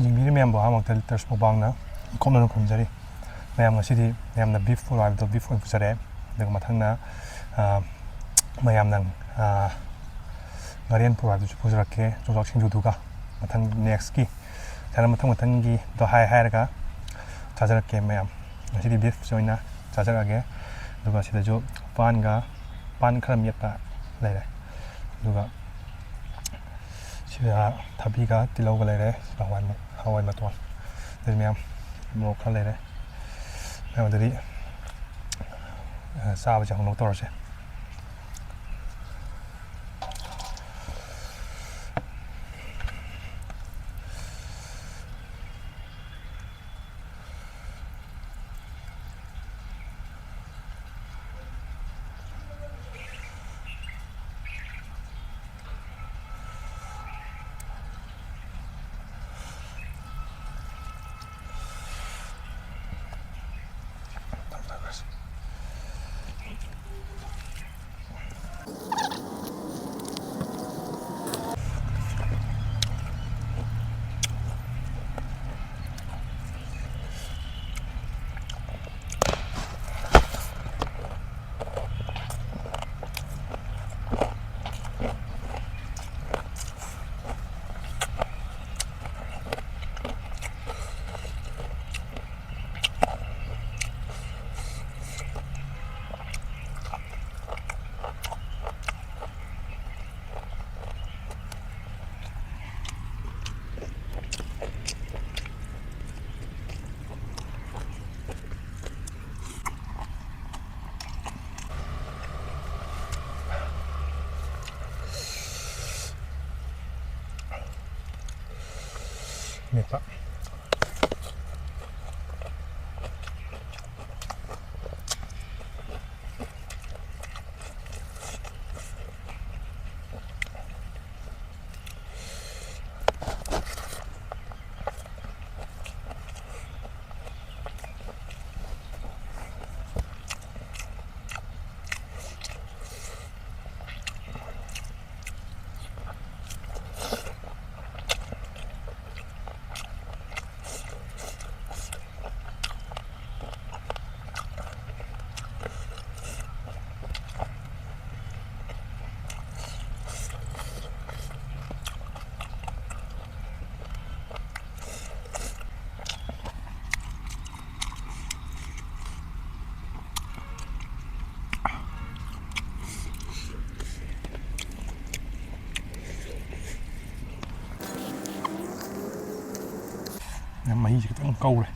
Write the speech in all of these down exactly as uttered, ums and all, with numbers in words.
ꯌꯦꯡꯕꯤꯔꯤ ꯃꯌꯥꯝꯕꯨ ꯑꯍꯥꯟꯕꯃꯛꯇ ꯂꯤꯇꯔꯁ ꯃꯨꯛꯕꯥꯡꯅ ꯏꯀꯣꯝꯅꯅ ꯈꯨꯔꯨꯝꯖꯔꯤ꯫ ꯃꯌꯥꯝ, ꯉꯁꯤꯗꯤ ꯃꯌꯥꯝꯅ ꯕꯤꯐ ꯄꯨꯔꯣ ꯍꯥꯏꯕꯗꯣ ꯕꯤꯐ ꯑꯣꯏꯅ ꯄꯨꯖꯔꯛꯑꯦ꯫ ꯑꯗꯨꯒ ꯃꯊꯪꯅ, ꯑ, ꯃꯌꯥꯝꯅ, ꯑ, ꯉꯥꯔꯦꯟ ꯄꯨꯔꯣ ꯍꯥꯏꯕꯗꯨꯁꯨ ꯄꯨꯖꯔꯛꯀꯦ, ꯌꯣꯡꯆꯥꯛ ꯁꯤꯡꯖꯨꯗꯨꯒ꯫ ꯃꯊꯪ ꯅꯦꯛꯁꯀꯤ, ꯁꯨꯃꯥꯏꯅ ꯃꯊꯪ ꯃꯊꯪꯒꯤꯗꯣ ꯍꯥꯏ ꯍꯥꯏꯔꯒ ꯆꯥꯖꯔꯛꯀꯦ ꯃꯌꯥꯝ꯫ ꯉꯁꯤꯗꯤ ꯕꯤꯐꯁꯦ ꯑꯣꯏꯅ ꯆꯥꯖꯔꯛꯑꯒꯦ꯫ ꯑꯗꯨꯒ ꯁꯤꯗꯁꯨ ꯄꯥꯟꯒ, ꯄꯥꯟ ꯈꯔ ꯃꯦꯠꯄ ꯂꯩꯔꯦ꯫ ꯑꯗꯨꯒ ꯁꯤꯗ ꯊꯕꯤꯒ ꯇꯤꯜꯍꯧꯒ ꯂꯩꯔꯦ꯫ ꯁꯤꯗ ꯍꯋꯥꯏ ꯃ-, ꯍꯋꯥꯏ ꯃꯇꯣꯟ꯫ ꯑꯗꯨꯗꯤ ꯃꯌꯥꯝ ꯃꯣꯔꯣꯛ ꯈꯔ ꯂꯩꯔꯦ꯫ ꯃꯌꯥꯝ ꯑꯗꯨꯗꯤ, ꯑ, ꯆꯥꯕꯁꯦ ꯍꯧꯅꯕ ꯇꯧꯔꯁꯦ꯫ ꯃꯦꯠꯄ꯫ ꯃꯍꯤꯁꯦ ꯈꯤꯇꯪ ꯀꯧꯔꯦ꯫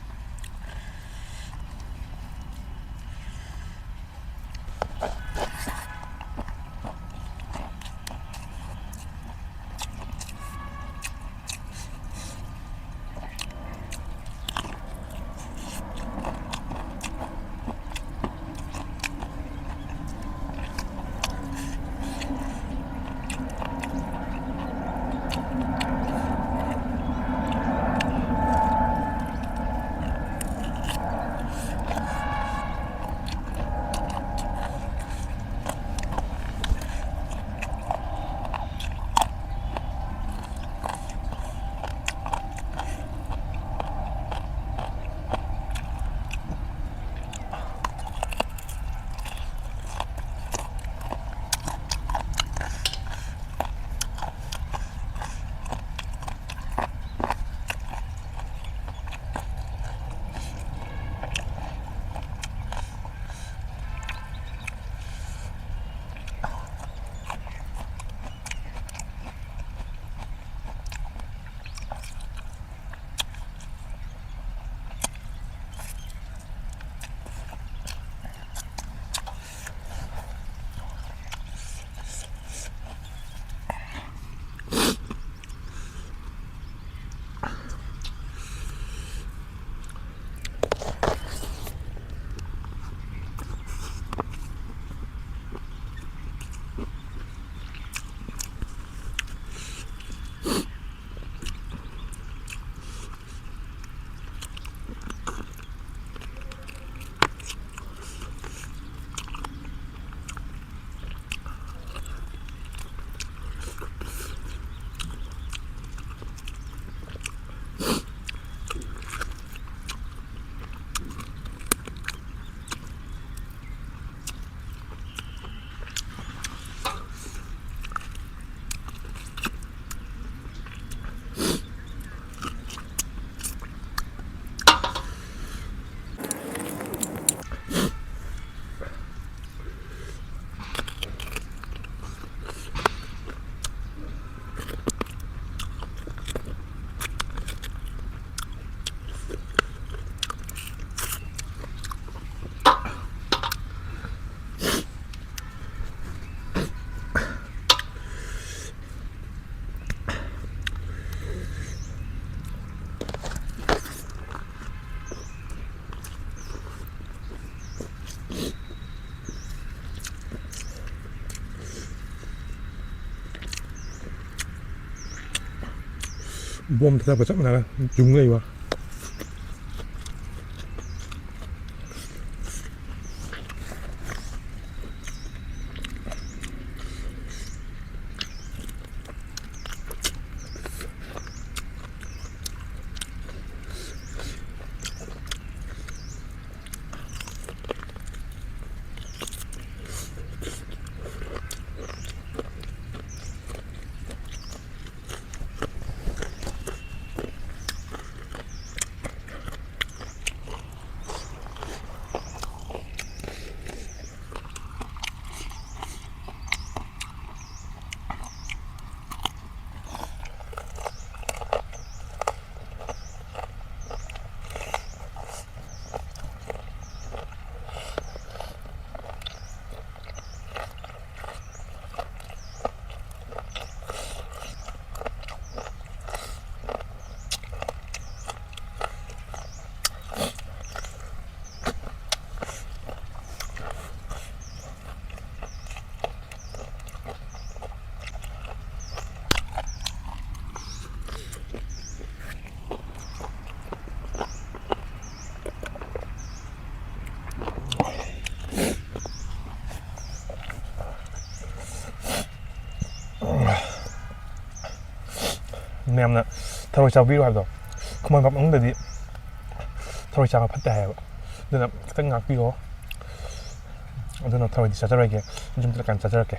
ꯕꯣꯝ ꯊꯥꯗꯕ ꯆꯞ ꯃꯥꯟꯅꯔꯦ꯫ ꯌꯨꯡ ꯂꯩꯕ꯫ ꯃꯌꯥꯝꯅ ꯊꯔꯣꯏ ꯆꯥꯕꯤꯌꯨ ꯍꯥꯏꯕꯗꯣ, ꯈꯨꯃꯟ ꯂꯝꯄꯥꯛ ꯃꯅꯨꯡꯗꯗꯤ ꯊꯔꯣꯏ ꯆꯥꯕ ꯐꯠꯇꯦ ꯍꯥꯏꯌꯦꯕ꯫ ꯑꯗꯨꯅ ꯈꯤꯇꯪ ꯉꯥꯛꯄꯤꯌꯣ꯫ ꯑꯗꯨꯅ ꯊꯔꯣꯏꯗꯤ ꯆꯥꯖꯔꯣꯏꯒꯦ, ꯌꯨꯝ ꯆꯠꯂꯀꯥꯟꯗ ꯆꯥꯖꯔꯛꯀꯦ꯫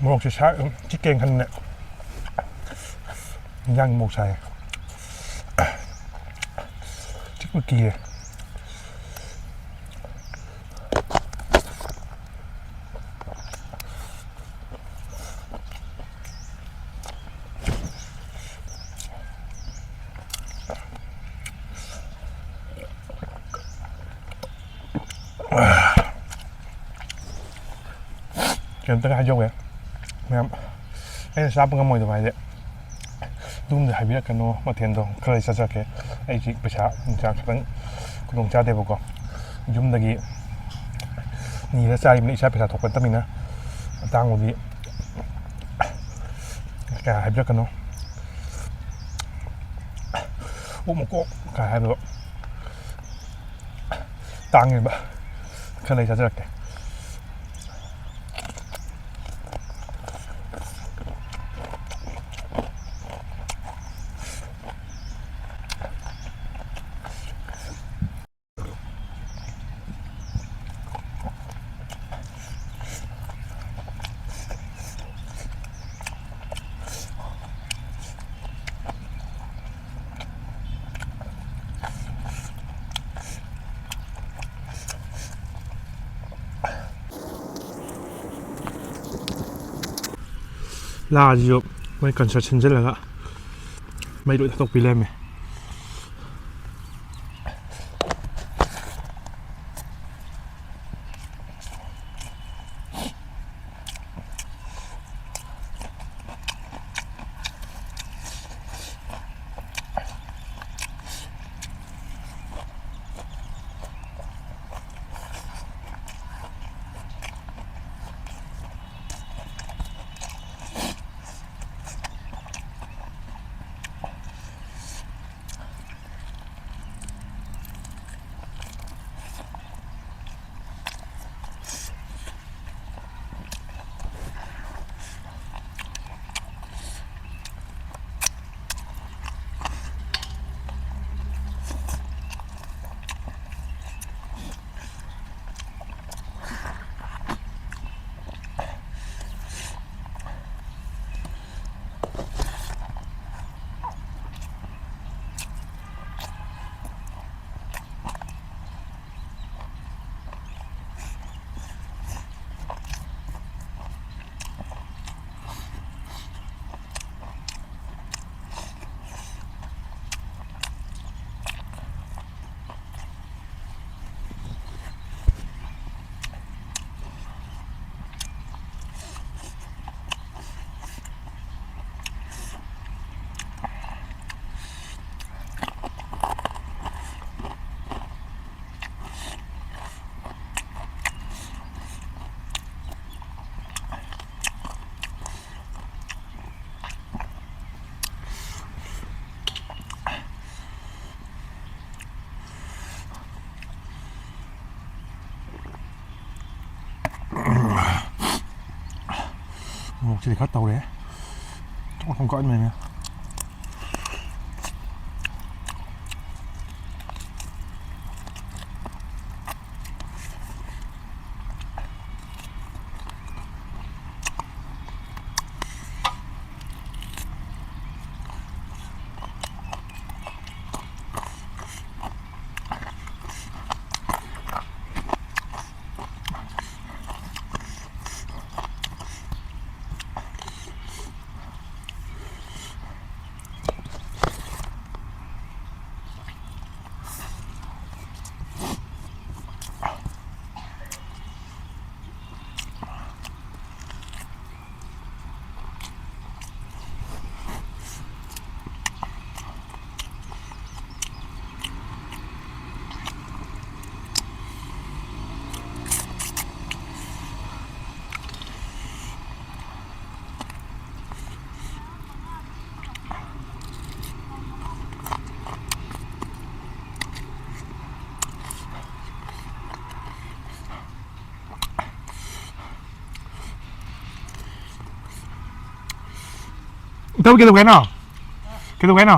ꯃꯣꯔꯣꯛꯁꯦ ꯁꯥ-, ꯆꯤꯛꯀꯦꯅ ꯈꯟꯕꯅꯦ꯫ ꯏꯟꯖꯥꯡ ꯃꯣꯔꯣꯛ ꯁꯥꯏꯌꯦ꯫ ꯆꯤꯛꯄ ꯀꯤꯔꯦ꯫ ꯀꯩꯝꯇꯒ ꯍꯥꯏꯖꯧꯒꯦ ꯃꯌꯥꯝ, ꯑꯩꯅ ꯆꯥꯕ ꯉꯝꯃꯣꯏꯗꯕ ꯍꯥꯏꯗꯤ ꯑꯗꯨꯝꯗꯤ ꯍꯥꯏꯕꯤꯔꯛꯀꯅꯨ꯫ ꯃꯊꯦꯜꯗꯣ ꯈꯔ ꯆꯥꯖꯔꯛꯀꯦ꯫ ꯑꯩꯁꯤ ꯄꯩꯁꯥ ꯅꯨꯡꯁꯥ ꯈꯤꯇꯪ ꯈꯨꯗꯣꯡ ꯆꯥꯗꯦꯕꯀꯣ꯫ ꯌꯨꯝꯗꯒꯤ ꯅꯤꯔ ꯆꯥꯔꯤꯕꯅꯤ, ꯏꯁꯥ ꯄꯩꯁꯥ ꯊꯣꯛꯄ ꯅꯠꯇꯕꯅꯤꯅ꯫ ꯑꯇꯥꯡꯕꯗꯤ ꯀꯌꯥ ꯍꯥꯏꯕꯤꯔꯛꯀꯅꯨ꯫ ꯑꯣꯛ ꯃꯀꯣꯛ ꯀꯥꯏ ꯍꯥꯏꯕꯗꯣ ꯇꯥꯡꯉꯦꯕ꯫ ꯈꯔ ꯂꯩ ꯆꯥꯖꯔꯛꯀꯦ꯫ ꯂꯥꯁꯤꯁꯨ ꯃꯣꯏ ꯀꯟꯁꯔꯠ ꯁꯤꯟꯖꯜꯂꯒ ꯃꯩ ꯂꯣꯏ ꯊꯥꯗꯣꯛꯄꯤ ꯂꯩꯔꯝꯃꯦ꯫ ꯃꯣꯔꯣꯛꯁꯤꯗꯤ ꯈꯔ ꯇꯧꯔꯦ꯫ ꯊꯣꯡ ꯊꯣꯡ ꯀꯛꯍꯟꯕꯅꯤꯅ꯫ ꯏꯇꯥꯎ, ꯀꯩꯗꯧꯒꯦ ꯍꯥꯏꯅꯣ? ꯀꯩꯗꯧꯒꯦ ꯍꯥꯏꯅꯣ?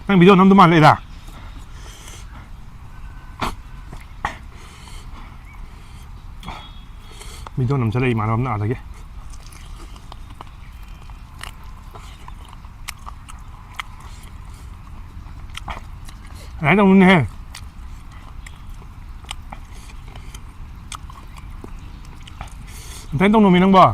ꯅꯪ ꯚꯤꯗꯤꯑꯣ ꯅꯝꯗꯧ ꯃꯥꯜꯂꯦꯗ꯫ ꯚꯤꯗꯤꯑꯣ ꯅꯝ ꯆꯠꯂꯛꯏ ꯏꯃꯥꯟꯅꯕ ꯑꯃꯅ ꯑꯥꯗꯒꯤ꯫ ꯑꯗꯨꯃꯥꯏꯅ ꯇꯧꯅꯨꯅꯦꯍꯦ꯫ ꯑꯗꯨꯃꯥꯏꯅ ꯇꯧꯅꯨꯃꯤ ꯅꯪꯕꯣ꯫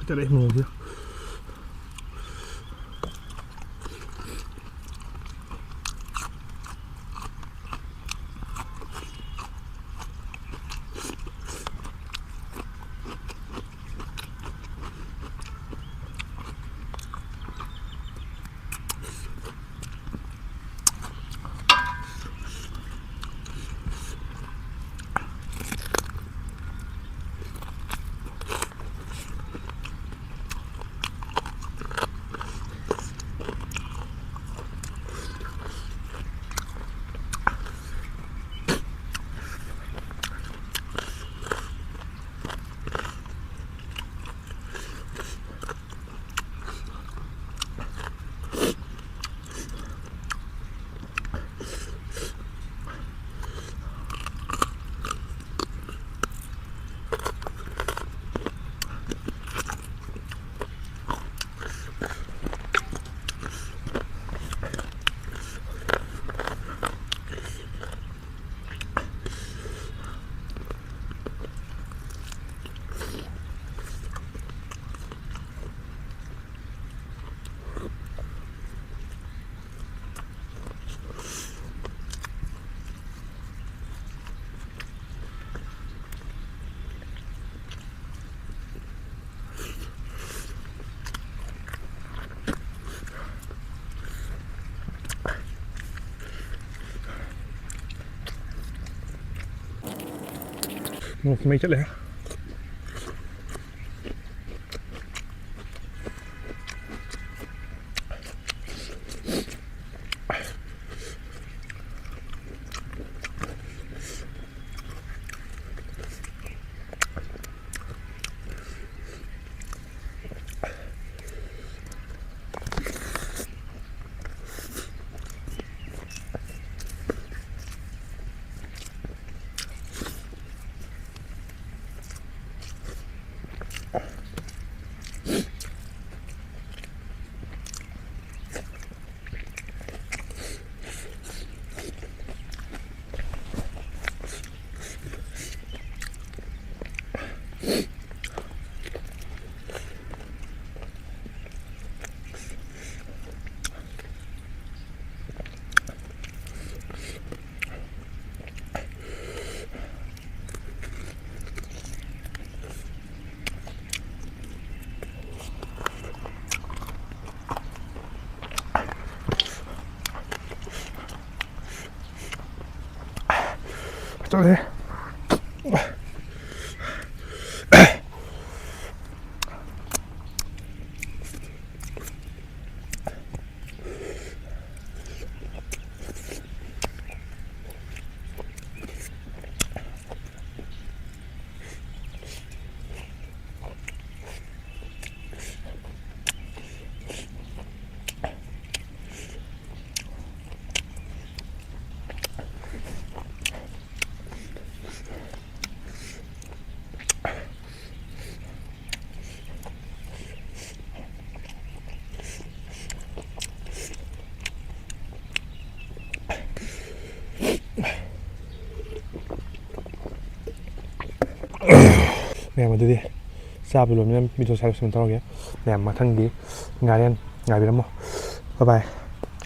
ꯆꯠꯂꯦ ꯃꯣꯔꯣꯛꯁꯦ꯫ ꯃꯣꯔꯣꯛ ꯃꯩ ꯆꯠꯂꯦ꯫ ꯃꯌꯥꯝ, ꯑꯗꯨꯗꯤ ꯆꯥꯕ ꯂꯣꯏꯔꯕꯅꯤꯅ ꯚꯤꯗꯤꯑꯣ ꯁ꯭ꯋꯥꯏꯗ ꯁꯨꯝ ꯇꯧꯔꯒꯦ꯫ ꯃꯌꯥꯝ, ꯃꯊꯪꯒꯤ ꯉꯥꯔꯦꯟ ꯉꯥꯏꯕꯤꯔꯝꯃꯣ꯫ ꯕꯥꯏ ꯕꯥꯏ꯫